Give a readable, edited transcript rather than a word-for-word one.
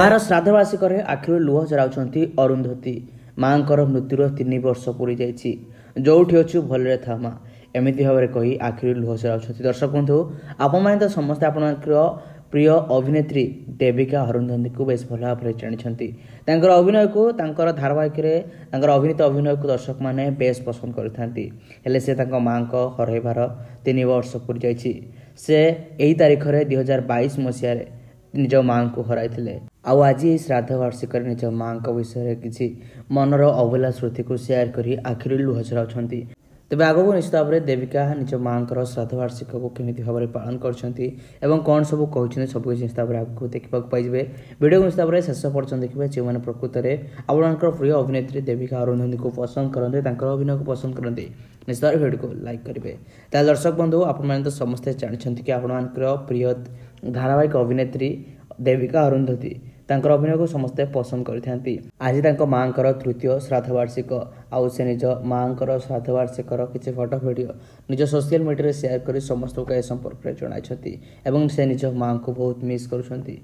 ମାର ଶ୍ରାଦ୍ଧବାର୍ଷିକରେ ଆଖିରୁ ଲୁହ ଝରାଉଛନ୍ତି ଅରୁନ୍ଧତୀ। ମାଙ୍କର ମୃତ୍ୟୁର 3 ବର୍ଷ ପୂରି ଯାଇଛି। ଯୋଉଠି ଅଛୁ ଭଲରେ ଥା ମା, ଏମିତି ଭାବରେ କହି ଆଖିରୁ ଲୁହ ଝରାଉଛନ୍ତି। ଦର୍ଶକ ବନ୍ଧୁ, ଆପଣମାନେ ତ ସମସ୍ତେ ଆପଣଙ୍କର ପ୍ରିୟ ଅଭିନେତ୍ରୀ ଦେବିକା ଅରୁନ୍ଧତୀଙ୍କୁ ବେଶ ଭଲ ଭାବରେ ଜାଣିଛନ୍ତି। ତାଙ୍କର ଅଭିନୟକୁ, ତାଙ୍କର ଧାରାବାହିକରେ ତାଙ୍କର ଅଭିନୀତ ଅଭିନୟକୁ ଦର୍ଶକମାନେ ବେଶ ପସନ୍ଦ କରିଥାନ୍ତି। ହେଲେ ସେ ତାଙ୍କ ମାଆଙ୍କ ହରାଇବାର 3 ବର୍ଷ ପୂରି ଯାଇଛି। ସେ ଏହି ତାରିଖରେ 2022 ମସିହାରେ ନିଜ ମାଆଙ୍କୁ ହରାଇଥିଲେ। ଆଉ ଆଜି ଏହି ଶ୍ରାଦ୍ଧ ବାର୍ଷିକରେ ନିଜ ମାଆଙ୍କ ବିଷୟରେ କିଛି ମନର ଅଭୁଲା ସ୍ମୃତିକୁ ସେୟାର କରି ଆଖିରୁ ଲୁହ ଝରାଉଛନ୍ତି। ତେବେ ଆଗକୁ ନିଶ୍ଚିତ ଭାବରେ ଦେବିକା ନିଜ ମାଆଙ୍କର ଶ୍ରାଦ୍ଧ ବାର୍ଷିକକୁ କେମିତି ଭାବରେ ପାଳନ କରିଛନ୍ତି ଏବଂ କ'ଣ ସବୁ କହିଛନ୍ତି, ସବୁକିଛି ନିଶ୍ଚିତ ଭାବରେ ଆଗକୁ ଦେଖିବାକୁ ପାଇଯିବେ। ଭିଡ଼ିଓକୁ ନିଶ୍ଚିତ ଭାବରେ ଶେଷ ପର୍ଯ୍ୟନ୍ତ ଦେଖିବେ। ଯେଉଁମାନେ ପ୍ରକୃତରେ ଆପଣଙ୍କର ପ୍ରିୟ ଅଭିନେତ୍ରୀ ଦେବିକା ଅରୁନ୍ଧତୀଙ୍କୁ ପସନ୍ଦ କରନ୍ତି, ତାଙ୍କର ଅଭିନୟକୁ ପସନ୍ଦ କରନ୍ତି, ନିଶ୍ଚିତ ଭାବରେ ଭିଡ଼ିଓକୁ ଲାଇକ୍ କରିବେ। ତାହେଲେ ଦର୍ଶକ ବନ୍ଧୁ, ଆପଣମାନେ ତ ସମସ୍ତେ ଜାଣିଛନ୍ତି କି ଆପଣମାନଙ୍କର ପ୍ରିୟ ଧାରାବାହିକ ଅଭିନେତ୍ରୀ ଦେବିକା ଅରୁନ୍ଧତୀ, ତାଙ୍କର ଅଭିନୟକୁ ସମସ୍ତେ ପସନ୍ଦ କରିଥାନ୍ତି। ଆଜି ତାଙ୍କ ମାଆଙ୍କର ତୃତୀୟ ଶ୍ରାଦ୍ଧ ବାର୍ଷିକ। ଆଉ ସେ ନିଜ ମାଆଙ୍କର ଶ୍ରାଦ୍ଧ ବାର୍ଷିକର କିଛି ଫଟୋ ଭିଡ଼ିଓ ନିଜ ସୋସିଆଲ ମିଡ଼ିଆରେ ସେୟାର କରି ସମସ୍ତଙ୍କୁ ଏ ସମ୍ପର୍କରେ ଜଣାଇଛନ୍ତି ଏବଂ ସେ ନିଜ ମାଆଙ୍କୁ ବହୁତ ମିସ୍ କରୁଛନ୍ତି।